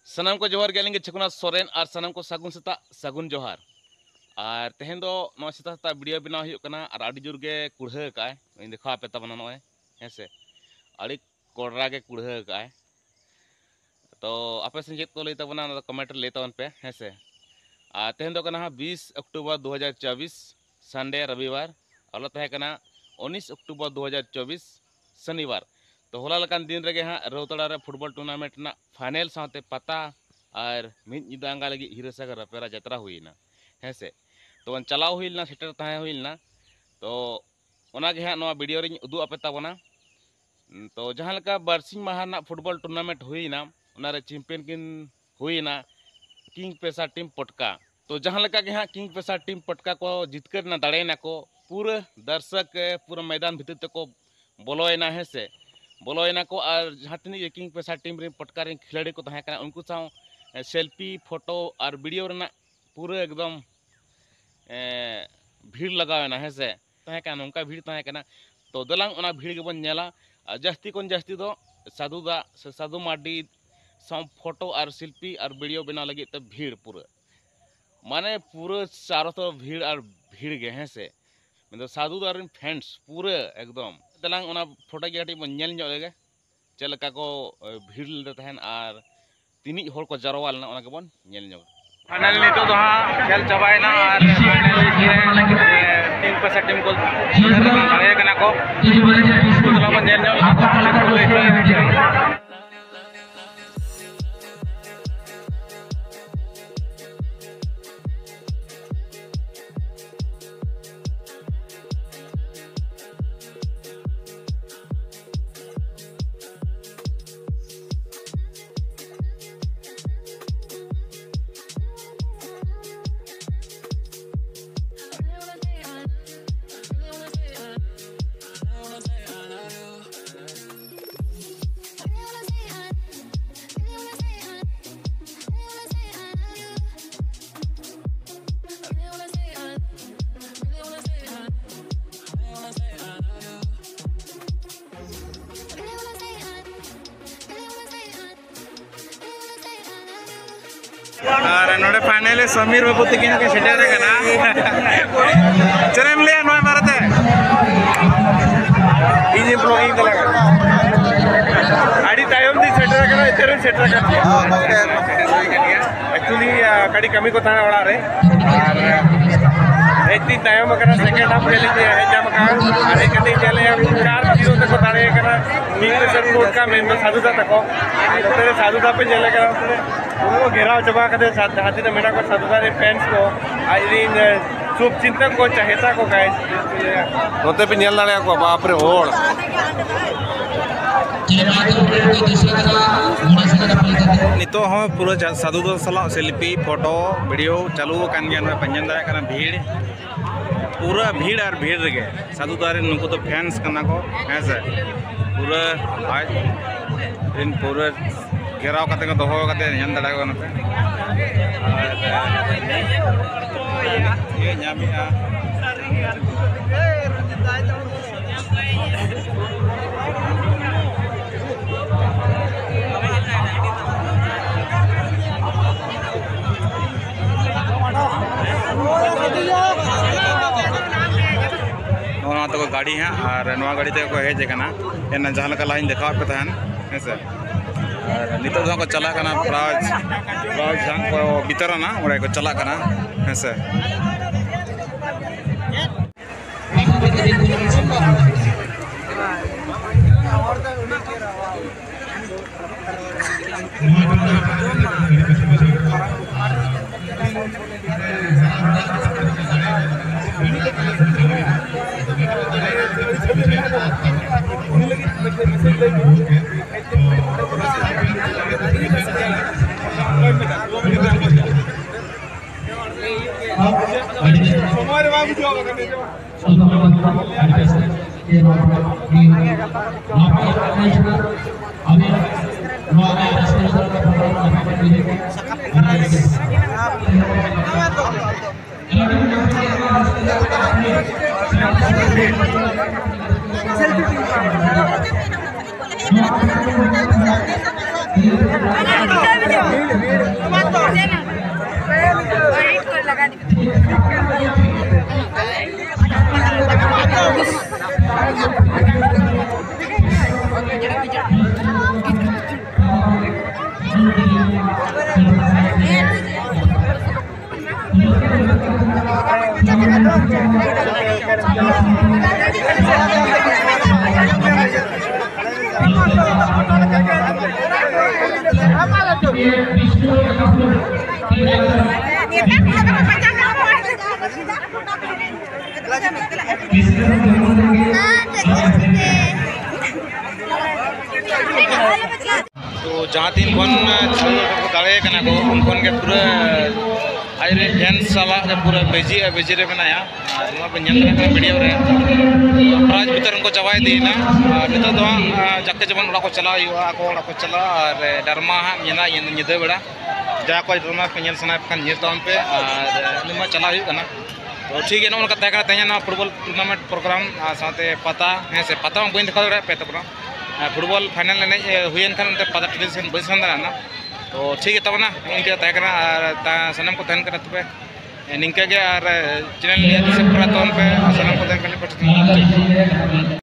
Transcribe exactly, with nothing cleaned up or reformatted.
ᱥᱟᱱᱟᱢ ᱠᱚ ᱡᱚᱦᱟᱨ ᱜᱮ, ᱟᱹᱞᱤᱧ ᱜᱮ ᱪᱷᱮᱠᱩᱱᱟᱛᱷ ᱥᱚᱨᱮᱱ, ᱟᱨ ᱥᱟᱱᱟᱢ ᱠᱚ ᱥᱟᱹᱜᱩᱱ ᱥᱮᱛᱟᱜ, ᱥᱟᱹᱜᱩᱱ ᱡᱚᱦᱟᱨ᱾ ᱟᱨ ᱛᱮᱦᱮᱧ ᱫᱚ ᱱᱚᱜᱼᱚᱭ ᱥᱮᱛᱟᱜ ᱥᱮᱛᱟᱜ ᱵᱷᱤᱰᱤᱭᱳ ᱵᱮᱱᱟᱣ ᱦᱩᱭᱩᱜ ᱠᱟᱱᱟ, ᱟᱨ ᱟᱹᱰᱤ ᱡᱳᱨ ᱜᱮ ᱠᱩᱲᱦᱟᱹ ᱟᱠᱟᱜᱼᱟᱭ᱾ ᱤᱧ ᱫᱮᱠᱷᱟᱣ ᱟᱯᱮ ᱛᱟᱵᱚᱱᱟ ᱱᱚᱜᱼᱚᱭ, ᱦᱮᱸ ᱥᱮ, ᱟᱹᱰᱤ ᱠᱚᱰᱨᱟ ᱜᱮ ᱠᱩᱲᱦᱟᱹ ᱟᱠᱟᱜᱼᱟᱭ᱾ ᱛᱚ ᱟᱯᱮ ᱥᱮᱱ ᱪᱮᱫ ᱠᱚ ᱞᱟᱹᱭ ᱛᱟᱵᱚᱱᱟ, ᱚᱱᱟ ᱫᱚ ᱠᱚᱢᱮᱱᱴ ᱨᱮ ᱞᱟᱹᱭ ᱛᱟᱵᱚᱱ ᱯᱮ, ᱦᱮᱸ ᱥᱮ᱾ ᱟᱨ ᱛᱮᱦᱮᱧ ᱫᱚ ᱠᱟᱱᱟ ᱦᱟᱸᱜ ᱵᱤᱥ ᱚᱠᱴᱳᱵᱚᱨ ᱫᱩ ᱦᱟᱡᱟᱨ ᱪᱚᱵᱵᱤᱥ, ᱥᱟᱱᱰᱮ, ᱨᱚᱵᱤᱵᱟᱨ᱾ ᱦᱚᱞᱟ ᱛᱟᱦᱮᱸ ᱠᱟᱱᱟ ᱩᱱᱤᱥ ᱚᱠᱴᱳᱵᱚᱨ ᱫᱩ ᱦᱟᱡᱟᱨ ᱪᱚᱵᱵᱤᱥ, ᱥᱚᱱᱤᱵᱟᱨ᱾ ᱛᱚ ᱦᱚᱞᱟ ᱞᱮᱠᱟᱱ ᱫᱤᱱ ᱨᱮᱜᱮ ᱦᱟᱸᱜ ᱨᱟᱹᱣᱛᱟᱲᱟ ᱨᱮ ᱯᱷᱩᱴᱵᱚᱞ ᱴᱩᱨᱱᱟᱢᱮᱱᱴ ᱨᱮᱱᱟᱜ ᱯᱷᱟᱭᱱᱮᱞ ᱥᱟᱶᱛᱮ ᱯᱟᱛᱟ ᱟᱨ ᱢᱤᱫ ᱧᱤᱫᱟᱹ ᱟᱸᱜᱟ ᱞᱟᱹᱜᱤᱫ ᱦᱤᱨᱟᱹᱥᱟᱜᱚᱨ ᱚᱯᱮᱨᱟ ᱡᱟᱛᱨᱟ ᱦᱩᱭᱮᱱᱟ, ᱦᱮᱸ ᱥᱮ᱾ ᱛᱚ ᱪᱟᱞᱟᱣ ᱦᱩᱭ ᱞᱮᱱᱟ, ᱥᱮᱴᱮᱨ ᱛᱟᱦᱮᱸ ᱦᱩᱭ ᱞᱮᱱᱟ᱾ ᱛᱚ ᱚᱱᱟᱜᱮ ᱦᱟᱸᱜ ᱱᱚᱣᱟ ᱵᱷᱤᱰᱤᱭᱳ ᱨᱤᱧ ᱩᱫᱩᱜ ᱟᱯᱮ ᱛᱟᱵᱚᱱᱟ᱾ ᱛᱚ ᱡᱟᱦᱟᱸ ᱞᱮᱠᱟ ᱵᱟᱨᱥᱤᱧ ᱢᱟᱦᱟ ᱨᱮᱱᱟᱜ ᱯᱷᱩᱴᱵᱚᱞ ᱴᱩᱨᱱᱟᱢᱮᱱᱴ ᱦᱩᱭᱮᱱᱟ, ᱚᱱᱟᱨᱮ ᱪᱮᱢᱯᱤᱭᱟᱱ ᱠᱤᱱ ᱦᱩᱭᱮᱱᱟ ᱠᱤᱝ ᱯᱮᱥᱟᱨ ᱴᱤᱢ ᱯᱚᱴᱠᱟ᱾ ᱛᱚ ᱡᱟᱦᱟᱸ ᱞᱮᱠᱟ ᱜᱮ ᱦᱟᱸᱜ ᱠᱤᱝ ᱯᱮᱥᱟᱨ ᱴᱤᱢ ᱯᱚᱴᱠᱟ ᱠᱚ ᱡᱤᱛᱠᱟᱹᱨ ᱮᱱᱟ, ᱫᱟᱲᱮᱭᱮᱱᱟ ᱠᱚ, ᱯᱩᱨᱟᱹ ᱫᱟᱨᱥᱚᱠ, ᱮ, ᱯᱩᱨᱟᱹ ᱢᱚᱭᱫᱟᱱ ᱵᱷᱤᱛᱤᱨ ᱛᱮᱠᱚ ᱵᱚᱞᱚᱭᱮᱱᱟ, ᱦᱮᱸ ᱥᱮ, ᱵᱚᱞᱚᱭᱮᱱᱟ ᱠᱚ᱾ ᱟᱨ ᱡᱟᱦᱟᱸ ᱛᱤᱱᱟᱹᱜ ᱜᱮ ᱠᱤᱝ ᱯᱮᱥᱟᱨ ᱴᱤᱢ ᱨᱮᱱ ᱯᱚᱴᱠᱟ ᱨᱮᱱ ᱠᱷᱤᱞᱟᱲᱤ ᱠᱚ ᱛᱟᱦᱮᱸ ᱠᱟᱱᱟ, ᱩᱱᱠᱩ ᱥᱟᱶ, ᱮ, ᱥᱮᱞᱯᱷᱤ, ᱯᱷᱳᱴᱳ ᱟᱨ ᱵᱷᱤᱰᱤᱭᱳ ᱨᱮᱱᱟᱜ ᱯᱩᱨᱟᱹ ᱮᱠᱫᱚᱢ, ᱮ, ᱵᱷᱤᱲ ᱞᱟᱜᱟᱣ ᱮᱱᱟ, ᱦᱮᱸ ᱥᱮ᱾ ᱛᱟᱦᱮᱸ ᱠᱟᱱᱟ, ᱱᱚᱝᱠᱟ ᱵᱷᱤᱲ ᱛᱟᱦᱮᱸ ᱠᱟᱱᱟ᱾ ᱛᱚ ᱫᱮᱞᱟᱝ ᱚᱱᱟ ᱵᱷᱤᱲ ᱜᱮᱵᱚᱱ ᱧᱮᱞᱟ᱾ ᱟᱨ ᱡᱟᱹᱥᱛᱤ ᱠᱷᱚᱱ ᱡᱟᱹᱥᱛᱤ ᱫᱚ ᱥᱟᱹᱫᱷᱩ ᱫᱟ ᱥᱮ ᱥᱟᱹᱫᱷᱩ ᱢᱟᱨᱰᱤ ᱥᱟᱶ ᱯᱷᱳᱴᱳ ᱟᱨ ᱥᱮᱞᱯᱷᱤ ᱟᱨ ᱵᱷᱤᱰᱤᱭᱳ ᱵᱮᱱᱟᱣ ᱞᱟᱹᱜᱤᱫ ᱛᱮ ᱵᱷᱤᱲ ᱯᱩᱨᱟᱹ, ᱢᱟᱱᱮ ᱯᱩᱨᱟᱹ ᱪᱟᱨᱚ ᱛᱚᱨᱚᱯ ᱵᱷᱤᱲ ᱟᱨ ᱵᱷᱤᱲ ᱜᱮ, ᱦᱮᱸ ᱥᱮ᱾ ᱢᱮᱱᱫᱚ ᱥᱟᱹᱫᱷᱩ ᱫᱟ ᱨᱮᱱ ᱯᱷᱮᱱᱥ ᱯᱩᱨᱟᱹ ᱮᱠᱫᱚᱢ᱾ ᱫᱮᱞᱟᱝ ᱚᱱᱟ ᱯᱷᱳᱴᱳ ᱜᱮ ᱠᱟᱹᱴᱤᱡ ᱵᱚᱱ ᱧᱮᱞ ᱧᱚᱜ ᱞᱮᱜᱮ, ᱪᱮᱫ ᱞᱮᱠᱟ ᱠᱚ, ᱮ, ᱵᱷᱤᱲ ᱞᱮᱫᱟ ᱛᱟᱦᱮᱸᱱ ᱟᱨ ᱛᱤᱱᱤᱡ ᱦᱚᱲ ᱠᱚ ᱡᱟᱨᱣᱟ ᱞᱮᱱᱟ, ᱚᱱᱟ ᱜᱮᱵᱚᱱ ᱧᱮᱞ ᱧᱚᱜᱟ᱾ ᱯᱷᱟᱭᱱᱟᱞ ᱱᱤᱛᱚᱜ ᱫᱚ ᱦᱟᱸᱜ ᱠᱷᱮᱞ ᱪᱟᱵᱟᱭᱮᱱᱟ ᱟᱨ ᱯᱷᱟᱭᱱᱟᱞ ᱨᱮ, ᱮ, ᱛᱤᱱ ᱯᱚᱭᱥᱟ ᱴᱤᱢ ᱠᱚ ᱫᱟᱲᱮᱭᱟᱠᱟᱱᱟ ᱠᱚ᱾ ᱩᱱᱠᱩ ᱫᱚ ᱵᱚᱱ ᱧᱮᱞ ᱧᱚᱜ ᱞᱮᱠᱚ ᱠᱷᱟᱱ ᱠᱚ ᱞᱟᱹᱭ ᱦᱚᱪᱚᱭᱟ᱾ ᱱᱚᱰᱮ ᱯᱷᱟᱭᱱᱟᱞ ᱨᱮ ᱥᱚᱢᱤᱨ ᱵᱟᱹᱵᱩ ᱛᱟᱹᱠᱤᱱ ᱠᱤᱱ ᱥᱮᱴᱮᱨ ᱟᱠᱟᱱᱟ᱾ ᱪᱮᱫ ᱮᱢ ᱞᱟᱹᱭᱟ ᱱᱚᱣᱟ ᱵᱟᱨᱮᱛᱮ? ᱤᱧ ᱵᱞᱚᱜᱤᱝ ᱛᱟᱞᱟᱝᱟ᱾ ᱟᱹᱰᱤ ᱛᱟᱭᱚᱢ ᱛᱤᱧ ᱥᱮᱴᱮᱨ ᱟᱠᱟᱱᱟ, ᱮᱱᱛᱮ ᱨᱮᱦᱚᱸ ᱥᱮᱴᱮᱨ ᱟᱠᱟᱱ ᱜᱮᱭᱟ᱾ ᱮᱠᱪᱩᱭᱮᱞᱤ ᱠᱟᱹᱴᱤᱡ ᱠᱟᱹᱢᱤ ᱠᱚ ᱛᱟᱦᱮᱸ ᱚᱲᱟᱜ ᱨᱮ, ᱟᱨ ᱦᱮᱡ ᱛᱤᱧ ᱛᱟᱭᱚᱢ ᱟᱠᱟᱱᱟ᱾ ᱥᱮᱠᱮᱱᱰ ᱦᱟᱯ ᱨᱮᱞᱤᱧ ᱦᱮᱡ ᱧᱟᱢ ᱟᱠᱟᱫᱼᱟ, ᱟᱨ ᱦᱮᱡ ᱠᱟᱛᱮ ᱤᱧ ᱧᱮᱞᱮᱜᱼᱟ ᱪᱟᱨ ᱡᱤᱨᱳ ᱛᱮᱠᱚ ᱫᱟᱲᱮ ᱟᱠᱟᱱᱟ᱾ ᱢᱤᱫ ᱯᱮ ᱥᱮᱴ ᱠᱚ ᱠᱟᱜᱼᱟ, ᱢᱮᱱᱫᱚ ᱥᱟᱹᱫᱷᱩ ᱫᱟ ᱛᱟᱠᱚ᱾ ᱱᱚᱛᱮ ᱨᱮ ᱥᱟᱹᱫᱷᱩ ᱫᱟ ᱯᱮ ᱧᱮᱞᱮ ᱠᱟᱱᱟ, ᱚᱱᱛᱮ ᱨᱮ ᱯᱩᱨᱟᱹ ᱠᱚ ᱜᱷᱮᱨᱟᱣ ᱪᱟᱵᱟ ᱠᱟᱫᱮᱭᱟ ᱥᱟ-, ᱡᱟᱦᱟᱸ ᱛᱤᱱᱟᱹᱜ ᱢᱮᱱᱟᱜ ᱠᱚᱣᱟ ᱥᱟᱹᱫᱷᱩ ᱫᱟ ᱨᱮᱱ ᱯᱷᱮᱱᱥ ᱠᱚ, ᱟᱡ ᱨᱮᱱ, ᱮ, ᱥᱩᱵᱷ ᱪᱤᱱᱛᱚᱠ ᱠᱚ, ᱪᱟᱦᱮᱛᱟ ᱠᱚ, ᱜᱟᱭ᱾ ᱱᱚᱛᱮ ᱯᱮ ᱧᱮᱞ ᱫᱟᱲᱮᱭᱟᱠᱚᱣᱟ, ᱵᱟᱯ ᱨᱮ ᱦᱚᱲ᱾ ᱱᱤᱛᱚᱜ ᱦᱚᱸ ᱯᱩᱨᱟᱹ ᱡᱟ-, ᱥᱟᱹᱫᱷᱩ ᱫᱟ ᱥᱟᱞᱟᱜ ᱥᱮᱞᱯᱷᱤ, ᱯᱷᱳᱴᱳ, ᱵᱷᱤᱰᱤᱭᱳ ᱪᱟᱹᱞᱩ ᱟᱠᱟᱱ ᱜᱮᱭᱟ᱾ ᱱᱚᱰᱮ ᱯᱮ ᱧᱮᱞ ᱫᱟᱲᱮᱭᱟᱜ ᱠᱟᱱᱟ ᱵᱷᱤᱲ, ᱯᱩᱨᱟᱹ ᱵᱷᱤᱲ ᱟᱨ ᱵᱷᱤᱲ ᱨᱮᱜᱮ᱾ ᱥᱟᱹᱫᱷᱩ ᱫᱟ ᱨᱮᱱ ᱱᱩᱠᱩ ᱫᱚ ᱯᱷᱮᱱᱥ ᱠᱟᱱᱟ ᱠᱚ, ᱦᱮᱸ ᱥᱮ? ᱯᱩᱨᱟᱹ ᱟᱡ ᱨᱮᱱ ᱯᱩᱨᱟᱹ ᱜᱷᱮᱨᱟᱣ ᱠᱟᱛᱮ ᱠᱚ ᱫᱚᱦᱚ ᱠᱟᱫᱮᱭᱟ, ᱧᱮᱞ ᱫᱟᱲᱮᱭᱟᱜ ᱠᱟᱱᱟ ᱯᱮ᱾ ᱟᱨ ᱤᱭᱟᱹ ᱧᱟᱢᱮᱜᱼᱟ᱾ ᱱᱚᱜᱼᱚ ᱱᱚᱣᱟ ᱛᱟᱠᱚ ᱜᱟᱹᱰᱤ ᱦᱟᱸᱜ, ᱟᱨ ᱱᱚᱣᱟ ᱜᱟᱹᱰᱤ ᱛᱮᱜᱮ ᱠᱚ ᱦᱮᱡ ᱟᱠᱟᱱᱟ᱾ ᱮᱱᱟᱝ ᱡᱟᱦᱟᱸ ᱞᱮᱠᱟ ᱞᱟᱦᱟᱧ ᱫᱮᱠᱷᱟᱣᱟᱫ ᱯᱮ ᱛᱟᱦᱮᱱ, ᱦᱮᱸ ᱥᱮ? ᱟᱨ ᱱᱤᱛᱚᱜ ᱫᱚ ᱦᱟᱸᱜ ᱠᱚ ᱪᱟᱞᱟᱜ ᱠᱟᱱᱟ ᱯᱨᱟᱭᱤᱡᱽ, ᱯᱨᱟᱭᱤᱡᱽ ᱦᱟᱸᱜ ᱠᱚ ᱵᱤᱛᱚᱨᱟᱱᱟ, ᱚᱸᱰᱮ ᱠᱚ ᱪᱟᱞᱟᱜ ᱠᱟᱱᱟ, ᱦᱮᱸ ᱥᱮ? ᱛᱚ ᱡᱟᱦᱟᱸ ᱛᱤᱱ ᱠᱷᱚᱱ ᱫᱟᱲᱮ ᱠᱟᱱᱟ ᱠᱚ, ᱩᱱ ᱠᱷᱚᱱ ᱜᱮ ᱯᱩᱨᱟᱹ ᱟᱡ ᱨᱮᱱ ᱯᱷᱮᱱᱥ ᱥᱟᱞᱟᱜ ᱜᱮ ᱯᱩᱨᱟᱹ ᱵᱤᱡᱤ ᱟᱨ ᱵᱤᱡᱤ ᱨᱮ ᱢᱮᱱᱟᱭᱟ᱾ ᱟᱨ ᱱᱚᱣᱟ ᱯᱮ ᱧᱮᱞ ᱫᱟᱲᱮᱭᱟᱜ ᱠᱟᱱᱟ ᱵᱷᱤᱰᱤᱭᱳ ᱨᱮ, ᱯᱨᱟᱭᱤᱡᱽ ᱵᱤᱛᱚᱨᱚᱱ ᱠᱚ ᱪᱟᱵᱟ ᱤᱫᱤᱭᱮᱱᱟ᱾ ᱟᱨ ᱱᱤᱛᱚᱜ ᱫᱚ ᱦᱟᱸᱜ ᱡᱟᱠᱮ ᱡᱮᱢᱚᱱ ᱚᱲᱟᱜ ᱠᱚ ᱪᱟᱞᱟᱣ ᱦᱩᱭᱩᱜᱼᱟ, ᱟᱠᱚ ᱚᱲᱟᱜ ᱠᱚ ᱪᱟᱞᱟᱜᱼᱟ᱾ ᱟᱨ ᱰᱨᱟᱢᱟ ᱦᱟᱸᱜ ᱧᱮᱞᱟ ᱧᱤᱫᱟᱹ ᱵᱮᱲᱟ, ᱡᱟᱦᱟᱸ ᱠᱚ ᱰᱨᱟᱢᱟ ᱠᱚ ᱧᱮᱞ ᱥᱟᱱᱟᱭᱮᱫ ᱠᱷᱟᱱ ᱧᱮᱞ ᱛᱟᱵᱚᱱ ᱯᱮ᱾ ᱟᱨ ᱩᱱᱤ ᱢᱟ ᱪᱟᱞᱟᱣ ᱦᱩᱭᱩᱜ ᱠᱟᱱᱟ᱾ ᱛᱚ ᱴᱷᱤᱠ ᱜᱮᱭᱟ, ᱱᱚᱜᱼᱚ ᱱᱚᱝᱠᱟ ᱛᱟᱦᱮᱸ ᱠᱟᱱᱟ ᱛᱮᱦᱮᱧ ᱱᱚᱣᱟ ᱯᱷᱩᱴᱵᱚᱞ ᱴᱩᱨᱱᱟᱢᱮᱱᱴ ᱯᱨᱳᱜᱨᱟᱢ, ᱟᱨ ᱥᱟᱶᱛᱮ ᱯᱟᱛᱟ, ᱦᱮᱸ ᱥᱮ, ᱯᱟᱛᱟ ᱢᱟ ᱵᱟᱹᱧ ᱫᱮᱠᱷᱟᱣ ᱫᱟᱲᱮᱭᱟᱜ ᱯᱮ ᱛᱟᱵᱚᱱᱟ᱾ ᱟᱨ ᱯᱷᱩᱴᱵᱚᱞ ᱯᱷᱟᱭᱱᱟᱞ ᱮᱱᱮᱡ ᱦᱩᱭᱮᱱ ᱠᱷᱟᱱ ᱚᱱᱛᱮ ᱯᱟᱛᱟ ᱴᱟᱺᱰᱤ ᱥᱮᱱ ᱵᱟᱹᱧ ᱥᱮᱱ ᱫᱟᱲᱮᱭᱟᱜᱼᱟ᱾ ᱛᱚ ᱴᱷᱤᱠ ᱜᱮ ᱛᱟᱵᱚᱱᱟ, ᱤᱱᱠᱟᱹ ᱛᱟᱦᱮᱸ ᱠᱟᱱᱟ᱾ ᱟᱨ ᱥᱟᱱᱟᱢ ᱠᱚ ᱛᱟᱦᱮᱱ ᱠᱟᱱᱟ ᱛᱚᱵᱮ ᱱᱤᱝᱠᱟᱹ ᱜᱮ᱾ ᱟᱨ ᱪᱮᱱᱮᱞ ᱱᱤᱭᱟᱹ ᱥᱟᱵᱥᱠᱨᱟᱭᱤᱵ ᱛᱟᱵᱚᱱ ᱯᱮ, ᱟᱨ ᱥᱟᱱᱟᱢ ᱠᱚ ᱛᱟᱦᱮᱱ ᱠᱟᱱᱟ᱾